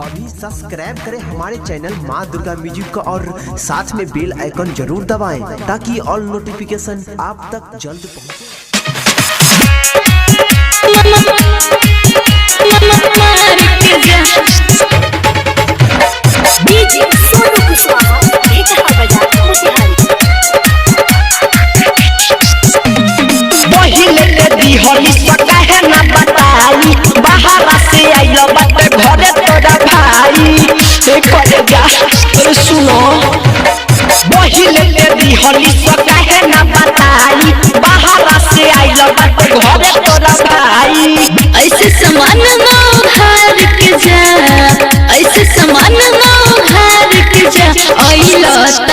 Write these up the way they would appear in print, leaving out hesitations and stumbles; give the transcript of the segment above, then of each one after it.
अभी सब्सक्राइब करें हमारे चैनल माँ दुर्गा म्यूजिक को और साथ में बेल आइकन जरूर दबाएं ताकि ऑल नोटिफिकेशन आप तक जल्द पहुंचे। डीजे सोनू कुशवाहा, भेटहा बाजार, मोतिहारी। पहिले ले दिहली सकाहे ना बताई, बाहर से आइल बाटे घरे तोरा भाई। ए करे जा, अरे सुनो, पहिले ले दिहली सकाहे ना बताई, बाहर से आइल बाटे घरे तोरा भाई। ऐसे समान हार के जा, ऐसे समान हार के जा, अइलो त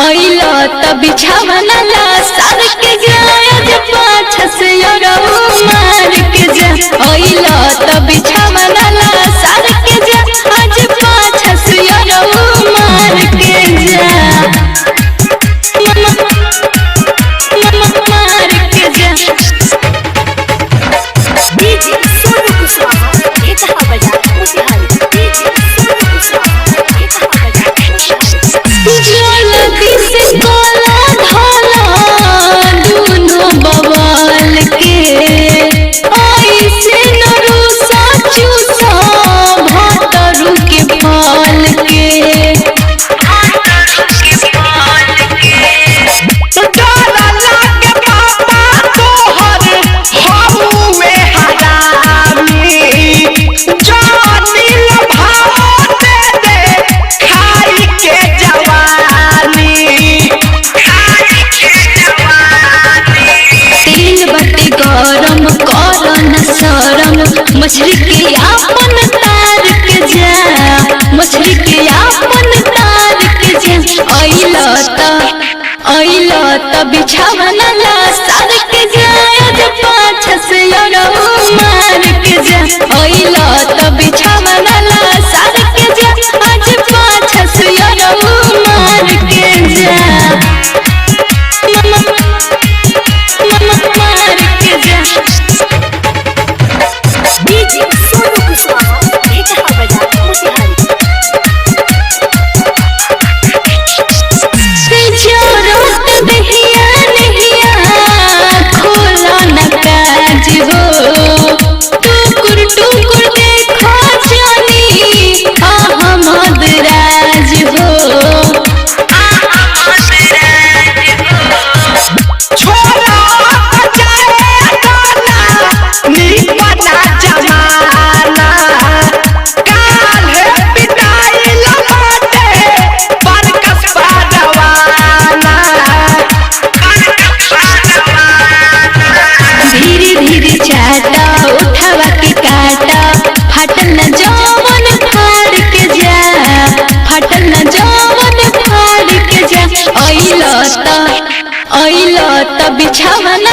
अइलो त बिछावना ला सर के जाया जे पाछ से अरऊ मार के जा, अइलो त बिछावना ला सर के जा आज पाछ से अरऊ मार के जा, मार के जा। डीजे सोनू कुशवाहा, भेटहा बाजार, मोतिहारी। डीजे सोनू कुशवाहा, भेटहा बाजार, मोतिहारी। जलदी से काला धाला दूनो बवाल के, ऐसे न रूसा चूसा भातरू के फाल के। डर लागे बाबा तोहर हउवे हरामी, जानी लभाव दे दे खाई के जवानी। तेल बटे गरम कर न शरम, मछली के आपन तार के जा, मछली के आपन तार के जा, अइलो त अइलो त बिछावना ला सर के जाया जे पाछ से अरऊ मार के जा, अइलो त बिछावना ला सर के जा आज पाछ से अरऊ मार के जा, मार के जा। डीजे सोनू कुशवाहा, भेटहा बाजार, मोतिहारी। जोरत दहिया नहिया खोला न काज हो, टुकुर टुकुर देखो जानी अहमद राज हो। छोरा बचाए गाना निपना जमाना, काल्हे पिटाई लबाटे पर कसबा जवाना। धीरे धीरे चाटा उठावा के काटा, फाटल न जवन फाड़ के जा, फाटल न जवन फाड़ के जा, अइलो त अइलो त बिछावना